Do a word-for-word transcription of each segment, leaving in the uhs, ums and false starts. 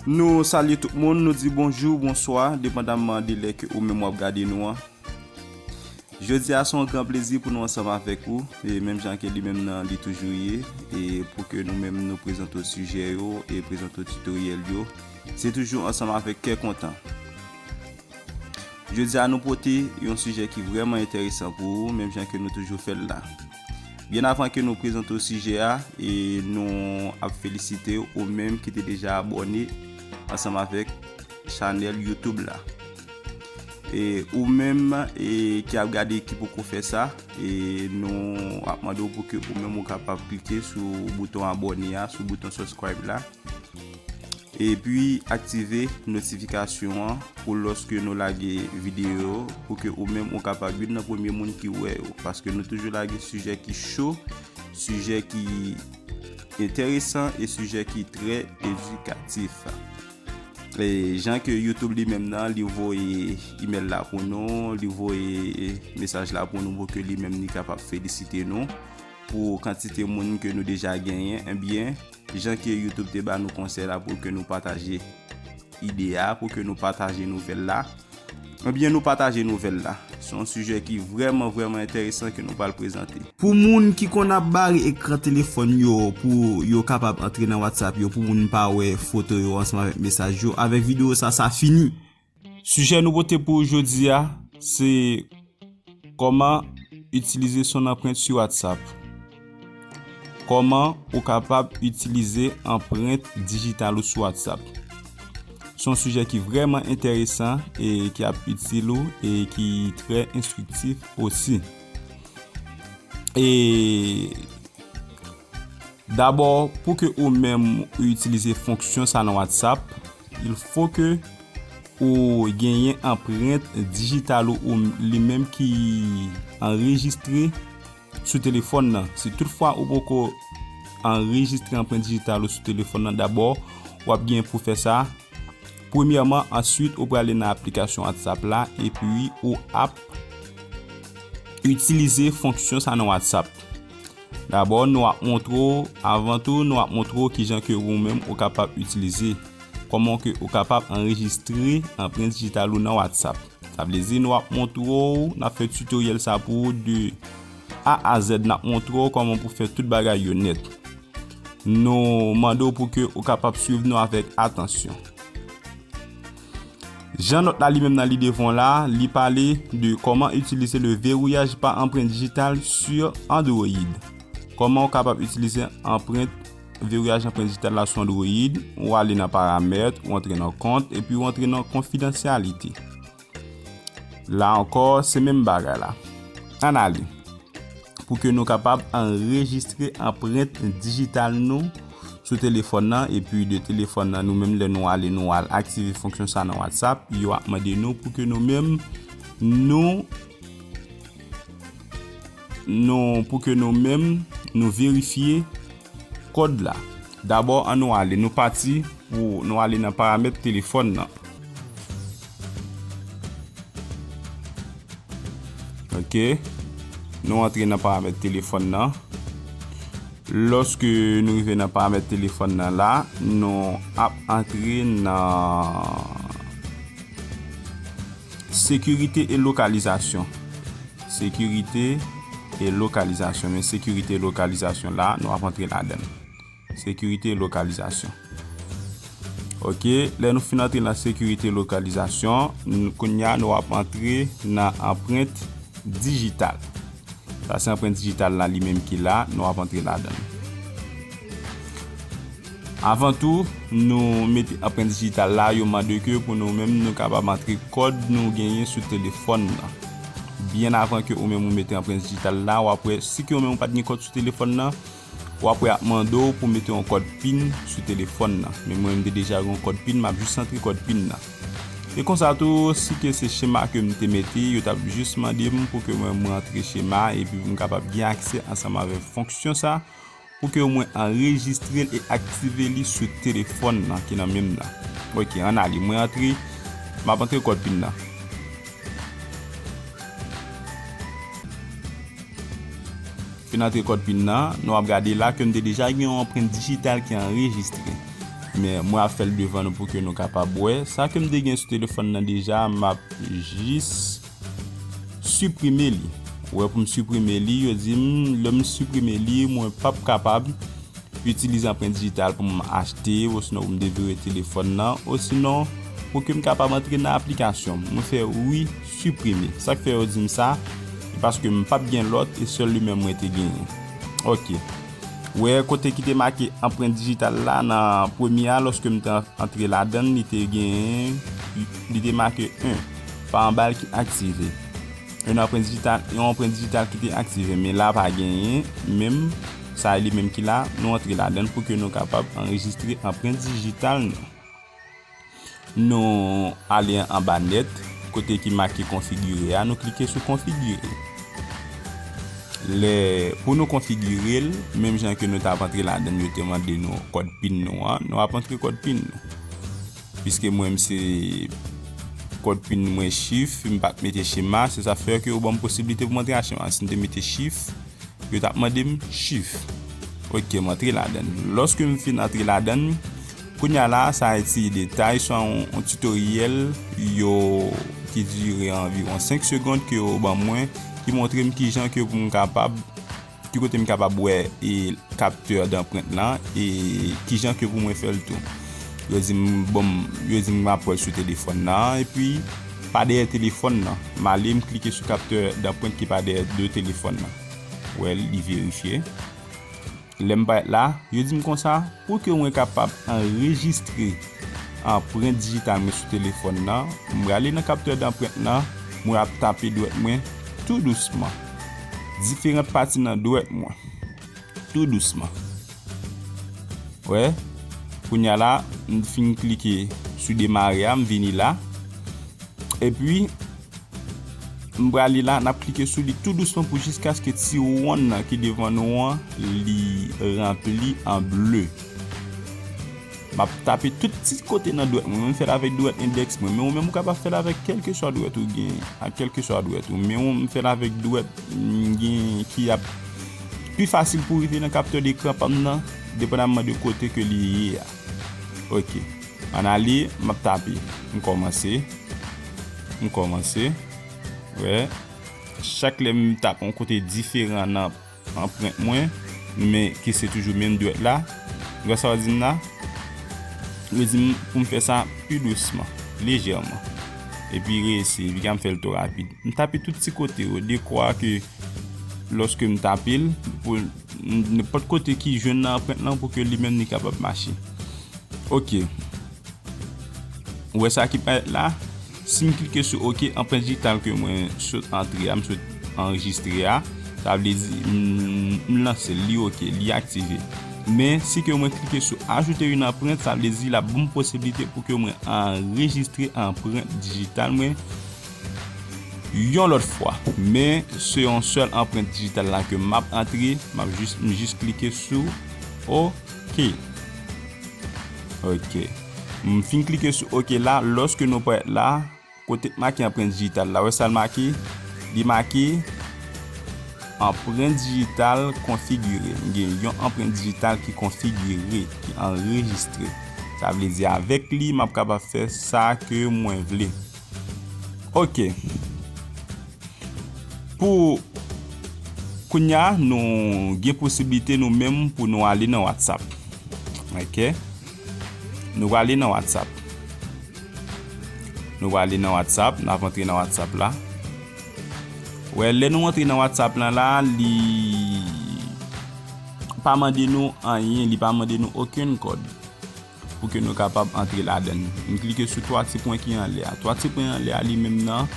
Nou salye tout moun, nou di bonjou, bonswa, depandamman de lè ke ou menm w ap gade nou an. Jodi a, se yon gran plezi pou nou ansanm avèk ou, e menm jan ke li menm nan li toujou ye, e pou ke nou menm nou prezante w sijè yo, e prezante w titoryèl yo, se toujou ansanm avèk kè kontan. Jodi a, nou pote yon sijè ki vrèman enteresan pou ou, menm jan ke nou toujou fè l la. Byen avan ke nou prezante w sijè a, e nou ap felisite ou menm ki te deja abòne ansanm avèk chanèl YouTube la. E ou menm, e ki ap gade ki poko fè sa, e nou ap mande w pou ke ou menm ou kapab klike sou bouton abòne a, sou bouton subscribe la. Epi aktive notifikasyon an pou lòske nou lage videyo, pou ke ou menm ou kapab youn nan premye moun ki wè yo, paske nou toujou lage sijè ki cho, sijè ki enteresan e sijè ki trè edikatif. E jan ke YouTube li menm nan, li voye imèl la pou nou, li voye mesaj la pou nou, pou ke li menm li kapab felisite nou pou kantite moun ke nou deja genyen, ebyen, jan ke YouTube te ba nou konsèy la pou ke nou pataje ide a, pou ke nou pataje nouvèl la, ebyen, nou pataje nouvèl la. Se yon sijè ki vrèman, vrèman enteresan ke nou pral prezante. Pou moun ki konn ap bare ekran telefòn yo pou yo kapab antre nan WhatsApp yo, pou moun pa wè foto yo ansanm avèk mesaj yo, avèk videyo sa, sa fini. Sijè nou pote pou jodi a, se kòman itilize son anprent sou WhatsApp. Kòman ou kapab itilize anprent dijital ou sou WhatsApp. Se yon sijè ki vrèman enteresan e ki ap itil ou e ki trè enstriktif osi. E dabò, pou ke ou menm ou itilize fonksyon sa nan WhatsApp, il faut que ou genyen anprent dijital ou, ou li menm ki anrejistre sou telefòn nan. Si toutfwa ou poko anrejistre anprent dijital ou sou telefòn nan, dabò, w ap gen pou fè sa. Premyèman, answit, ou prale nan aplikasyon WhatsApp la, epi ou ap itilize fonksyon sa nan WhatsApp. Dabò, nou ap montre w, avan tou, nou ap montre w kijan ke ou menm ou kapab itilize, kòman ke ou kapab anrejistre anprent dijital ou nan WhatsApp. Sa vle di, nou ap montre w, n ap fè titoryèl sa pou ou de A a Z, n ap montre w kòman pou fè tout bagay yo nèt. Nou mande w pou ke ou kapab swiv nou avèk atansyon. Jan nòt la li menm nan li devan w la, li pale de comment utiliser le verrouillage par empreinte digitale sur Android. Kòman ou kapab itilize anprent, verrouillage empreinte digitale la sou Android? Ou ale nan paramèt, ou antre nan kont, epi ou antre nan konfidansyalite. La ankò, se menm bagay la. Ann ale. Pou ke nou kapab anrejistre anprent dijital nou sou telefòn nan, epi de telefòn nan, nou menm, lè nou ale, nou al aktive fonksyon sa nan WhatsApp, yo ap mande nou pou ke nou menm, nou, nou, pou ke nou menm, nou verifye kòd la. Dabò, ann nou ale, nou pati pou nou ale nan paramèt telefòn nan. Ok. Nou antre nan paramèt telefòn nan. Lòske nou rive nan paramèt telefòn nan la, nou ap antre nan sekirite e lokalizasyon. Sekirite e lokalizasyon. Men sekirite e lokalizasyon la, nou ap antre ladan l. Sekirite e lokalizasyon. Ok, lè nou fin antre nan sekirite e lokalizasyon, n-, kounye a nou ap antre nan anprent dijital. Sa se anprent dijital la li menm ki la, nou ap antre ladan l. Avan tou, nou mete anprent dijital la, yo mande ke pou nou menm nou kapab antre kòd nou genyen sou telefòn nan. Byen avan ke ou menm ou mete anprent dijital la, w ap wè si ke ou menm ou pa t gen kòd sou telefòn nan, w ap wè ap mande w pou mete yon kòd pin sou telefòn nan. Men mwen, m te deja gen yon kòd pin, m ap jis antre kòd pin nan. E konsa tou, si ke se chema ke m te mete, yo t ap jis mande m pou ke mwen, mwen antre chema epi pou m kapab gen aksè ansanm avèk fonksyon sa, pou ke mwen anrejistre l e aktive li sou telefòn nan ki nan men m nan. Ok, ann ale, mwen antre, m ap antre kòd pin nan. Fin antre kòd pin nan, nou ap gade la ke m te deja gen yon anprent dijital ki anrejistre. Men mwen ap fè l devan nou pou ke nou kapab wè. Sa ke m te gen sou telefòn nan deja, m ap jis siprime li. Ou wè, pou m siprime li, yo di m, lè m siprime li, mwen p ap kapab itilize anprent dijital pou m achte, osinon pou m devire telefòn nan, osinon pou ke m kapab antre nan aplikasyon. Mwen fè wi, siprime. Sa k fè yo di m sa, se paske m p ap gen lòt, e sèl li menm mwen te genyen. Ok. Ou wè kote ki te make anprent dijital la nan premye a, lòske m te antre ladan l, li te genyen, li te make en pa anba l ki aktive. Yon anprent dijital, yon anprent dijital ki te aktive, men la pa genyen, menm sa li menm ki la, nou antre ladan l pou ke nou kapab anrejistre anprent dijital nou. Nou ale anba nèt, kote ki make konfigire a, nou klike sou konfigire. Lè, pou nou konfigire l, menm jan ke nou t ap antre ladan l, yo te mande nou kòd pin nou an, nou ap antre kòd pin nou. Piske mwen, m se kòd pin mwen chif, m pa t mete chema, se sa fè ke yo ban m posiblite pou m antre a chema. Si m te mete chif, yo t ap mande m chif. Ok, m antre ladan l. Lòske m fin antre ladan l, kounye a la, sa a ti detay, swa yon, yon tutoriel, yo, ki dire anviwon senk segond ke yo ban mwen, ki montre m kijan ke pou m kapab, ki kote m kapab wè e kaptè danprent lan, e kijan ke pou mwen fè l tou. Yo di m, bon, yo di m m ap wè l sou telefòn nan, epi pa dèyè telefòn nan. M ale, m klike sou kaptè danprent ki pa dèyè de telefòn nan. Wè l, li verifye. Lè m parèt la, yo di m konsa, pou ke mwen kapab anrejistre anprent dijital mwen sou telefòn nan, m prale nan kaptè danprent lan, mwen ap tape dwèt mwen tou dousman. Diferan pati nan dwèt mwen. Tou dousman. Wè, kounye a la, m fin klike sou demare a, m vini la. Epi, m prale la, n ap klike sou li tou dousman pou jiskaske ti wonn nan ki devan nou an, li ranpli an ble. M ap tape tout ti kote nan dwèt mwen. Mwen, m fè l avèk dwèt endèks mwen. Men ou menm, ou kapab fè l avèk kèlkeswa dwèt ou gen, ak kèlkeswa dwèt ou. Men ou, m fè l avèk dwèt m gen ki ap pi fasil pou rive nan kaptè dekran pa m nan, depandamman de kote ke li ye a. Ok. Ann ale, m ap tape. M kòmanse. M kòmanse. Wè. Chak lè m tape yon kote diferan nan anprent mwen, men ke se toujou menm dwèt la. Ou wè sa yo di m la? Yo di m pou m fè sa pi dousman, lejèman. Epi reyisi, epi ka m fè l twò rapid. M tape tout ti kote yo, dekwa ke lòske m tape l, pou n-, nenpòt kote ki jwenn nan anprent lan pou ke li menm li kapab mache. Ok. Ou wè sa ki parèt la? Si m klike sou ok, anprent dijital ke mwen sot antre a, m sot anrejistre a, sa vle di m, m lanse l, li ok, li aktive. Men si ke mwen klike sou ajoute une empreinte, sa vle di l ap ban m posiblite pou ke mwen anrejistre anprent dijital mwen yon lòt fwa. Men se yon sèl anprent dijital la ke m ap antre, m ap jis, m jis klike sou ok. Ok. M fin klike sou ok la, lòske nou parèt la, kote k make anprent dijital la, wè sa l make? Li make anprent dijital konfigire. M gen yon anprent dijital ki konfigire, ki anrejistre. Sa vle di avèk li, m ap kapab fè sa ke mwen vle. Ok. Pou kounye a, nou gen posiblite nou menm pou nou ale nan WhatsApp. Ok? Nou prale nan WhatsApp. Nou prale nan WhatsApp, n ap antre nan WhatsApp la. Wè, lè nou antre nan WhatsApp lan la, li pa mande nou anyen, li pa mande nou okenn kòd pou ke nou kapab antre ladan l. M klike sou twa ti pwen ki anlè a. Twa ti pwen anlè a li menm nan,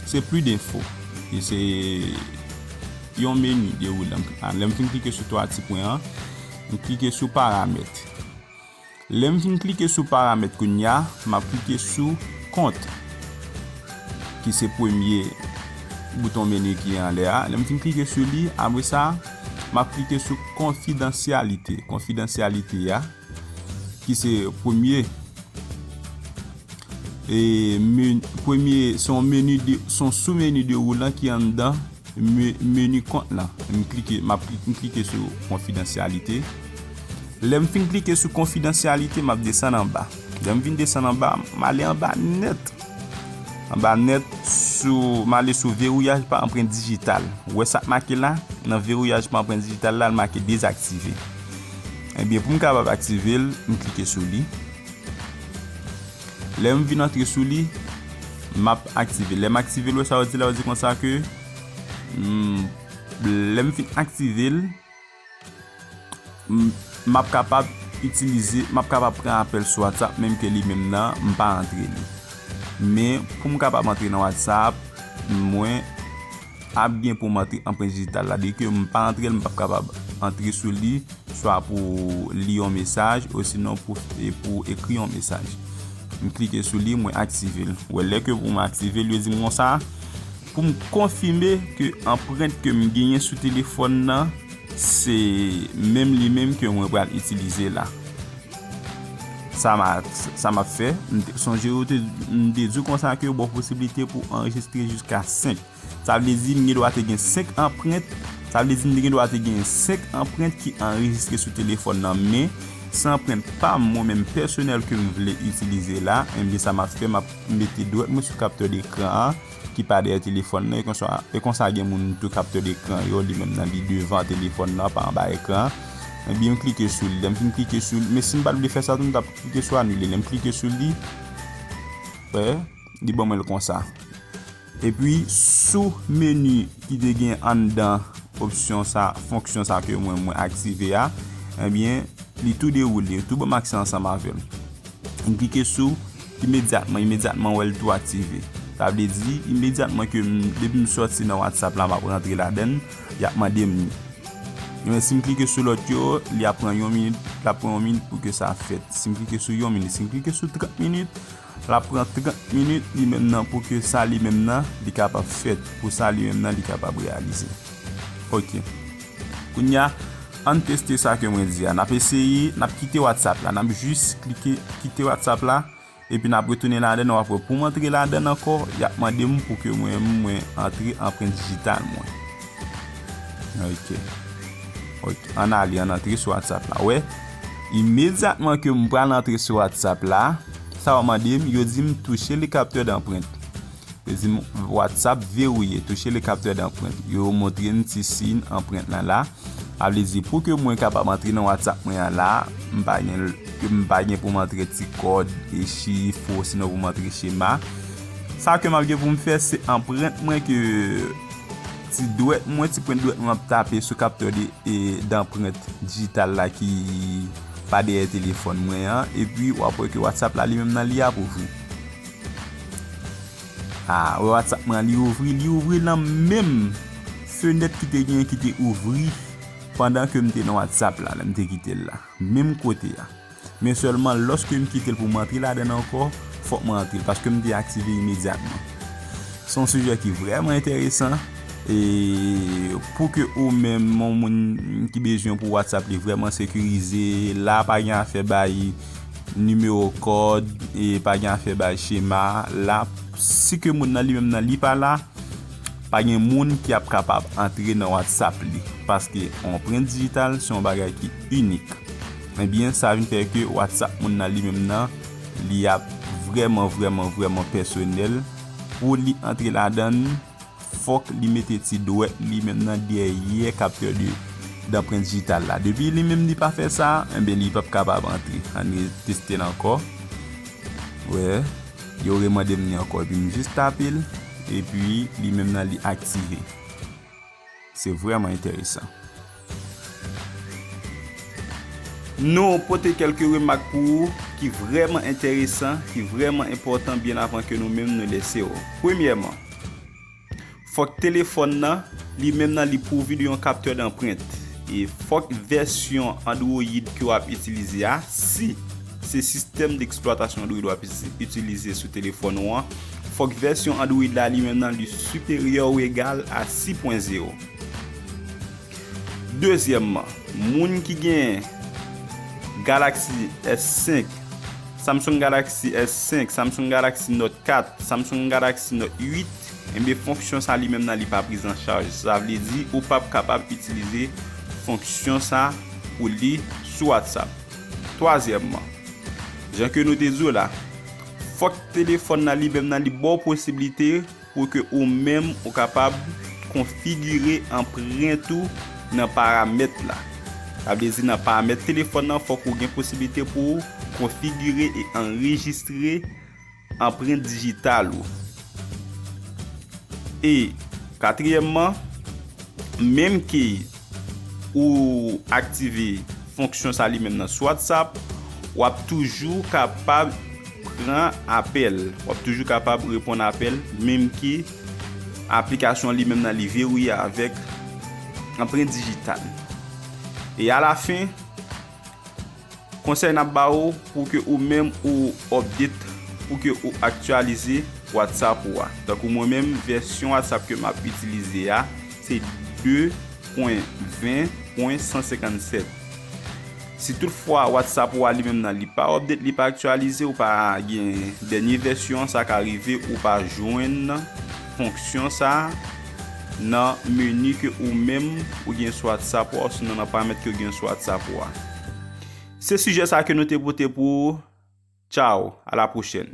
se pli denfo. E se yon meni de woulan. Lè m fin klike sou twa ti pwen an, m klike sou paramèt. Lè m fin klike sou paramèt kounye a, m ap klike sou kont, ki se premye bouton meni ki anlè a. Lè m fin klike sou li, apre sa, m ap klike sou konfidansyalite. Konfidansyalite a, ki se premye, e, men-, premye, se yon meni de, se yon sou meni de woulan ki anndan me-, meni kont lan. M klike, m ap kli-, m klike sou konfidansyalite. Lè m fin klike sou konfidansyalite, m ap desann anba. Lè m vin desann anba, m ale anba nèt. Anba nèt, sou, m ale sou vewouyaj pa anprent dijital. Ou wè sa k make la? Nan vewouyaj pa anprent dijital la, l make dezaktive. Ebyen, pou m kapab aktive l, m klike sou li. Lè m vin antre sou li, m ap aktive l. Lè m aktive l, ou wè sa yo di la, yo di konsa ke, mm, lè m fin aktive l, m, m ap kapab itilize, m ap kapab pran apèl sou WhatsApp, menm ke li menm nan, m pa antre li. Men, pou m kapab antre nan WhatsApp, mwen ap gen pou m antre anprent dijital la. Dèke m pa antre l, m p ap kapab antre sou li, swa pou li yon mesaj, osinon pou, e pou ekri yon mesaj. M klike sou li, mwen aktive l. Ou wè, lè ke pou m aktive l, yo di m konsa, pou m konfime ke anprent ke m genyen sou telefòn nan, se menm li menm ke mwen pral itilize la. Sa m a, sa m ap fè, m te, sonje yo te, m te di w konsa ke yo ba w posiblite pou anrejistre jiska senk. Sa vle di m gen dwa te gen senk anprent, sa vle di m te gen dwa te gen senk anprent ki anrejistre sou telefòn nan, men se anprent pa m, mwen menm pèsonèl ke m vle itilize la, enben sa m ap fè, m ap mete dwèt mwen sou kaptè dekran an, ki pa dèyè telefòn nan, e konsa, e konsa gen moun tou kaptè dekran yo, li menm nan li devan telefòn nan, pa anba ekran. Ebyen, m klike sou li. Lè m fin klike sou li, men si m pa t vle fè sa tou, m t ap klike sou anile. Lè m klike sou li, wè, li ban mwen l konsa. Epi, sou meni ki te gen anndan opsyon sa, fonksyon sa ke mwen, mwen aktive a, ebyen, li tou dewoule, tou ban m aksè ansanm avè l. M klike sou imedyatman, imedyatman wè l tou aktive. Sa vle di, imedyatman ke m, depi m sòti nan WhatsApp la, m ap rantre ladan l, y ap mande m li. Men si m klike sou lòt yo, li ap pran yon minit, l ap pran yon minit pou ke sa fèt. Si m klike sou yon minit, si m klike sou trant minit, l ap pran trant minit li menm nan pou ke sa li menm nan, li kapab fèt, pou sa li menm nan, li kapab reyalize. Ok. Kounye a, ann teste sa ke mwen di a. N ap eseye, n ap kite WhatsApp la. N ap jis klike kite WhatsApp la, epi n ap retounen ladan l. W ap wè, pou m antre ladan l ankò, y ap mande m pou ke mwen, mwen antre anprent dijital mwen. Ok. Ok. Ann ale, ann antre sou WhatsApp la. Wè, imedyatman ke m pral antre sou WhatsApp la, sa w mande m, yo di m toucher le capteur d'empreinte. Yo di m WhatsApp verrouillé, toucher le capteur d'empreinte. Yo montre m ti siy anprent lan la. Sa vle di, pou ke mwen kapab antre nan WhatsApp mwen an la, m pa gen, m pa gen pou m antre ti kòd, e chif, osinon pou m antre chema. Sa ke m ap gen pou m fè, se anprent mwen ke ti dwèt mwen, ti pwent dwèt mwen ap tape sou kaptè de, e, danprent dijital la ki pa dèyè telefòn mwen an, epi w ap wè ke WhatsApp la li menm nan li ap ouvri. A, wè WhatsApp mwen an li ouvri, li ouvri nan menm fenèt ki te gen, ki te ouvri pandan ke m te nan WhatsApp la, lè m te kite l la. Menm kote a. Men sèlman lòske m kite l pou m antre ladan l ankò, fòk mwen antre l, paske m te aktive imedyatman. Se yon sijè ki vrèman enteresan, e pou ke ou menm, yon moun ki bezwen pou WhatsApp li vrèman sekirize, la pa gen afè bay nimewo kòd, e pa gen afè bay chema, la, si ke moun nan li menm nan li pa la, pa gen moun ki ap kapab antre nan WhatsApp li, paske anprent dijital se yon bagay ki inik. Ebyen, sa vin fè ke WhatsApp moun nan li menm nan, li ap vrèman, vrèman, vrèman pèsonèl. Pou li antre ladan l, fòk li mete ti dwèt li menm nan dèyè kaptè de, danprent dijital la. Depi li menm li pa fè sa, enben, li p ap kapab antre. Ann reteste l ankò. Wè, yo remande m li ankò, epi m jis tape l, epi li menm nan li aktive. Se vrèman enteresan. Nou pote kèlke remak pou ou ki vrèman enteresan, ki vrèman enpòtan byen avan ke nou menm nou lese w. Premyèman, fòk telefòn nan, li menm nan li pwouvi de yon kaptè danprent. E fòk vèsyon Android ke w ap itilize a, si se sistèm deksplwatasyon Android w ap isi-, itilize sou telefòn ou an, fòk vèsyon Android la li menm nan li siperyè ou egal a sis pwen zewo. Dezyèmman, moun ki gen Galaxy S senk, Samsung Galaxy S senk, Samsung Galaxy Note kat, Samsung Galaxy Note uit, enben fonksyon sa li menm nan li pa priz an chaj. Sa vle di ou p ap kapab itilize fonksyon sa pou li sou WhatsApp. Twazyèmman, jan ke nou te di w la, fòk telefòn nan li menm nan li ba w posiblite pou ke ou menm ou kapab konfigire anprent ou nan paramèt la. Sa vle di nan paramèt telefòn nan, fòk ou gen posiblite pou ou konfigire e anrejistre anprent dijital ou. E katriyèmman, menm ke ou aktive fonksyon sa li menm nan sou WhatsApp, w ap toujou kapab pran apèl. W ap toujou kapab reponn apèl, menm ke aplikasyon li menm nan li verye avèk anprent dijital. E alafen, konsèy n ap ba ou pou ke ou menm ou update, pou ke ou aktyalize WhatsApp ou a. Tankou mwen menm, vèsyon WhatsApp ke m ap itilize a, se de pwen ven pwen san senkannsèt. Si toutfwa WhatsApp ou a li menm nan li pa update, li pa aktyalize, ou pa gen dènye vèsyon, sa ka rive ou pa jwenn fonksyon sa a nan meni ke ou menm ou gen sou WhatsApp ou a, osinon nan paramèt ke ou gen sou WhatsApp ou a. Se sijè sa ke nou te pote pou ou. Tchao, a la pwochèn.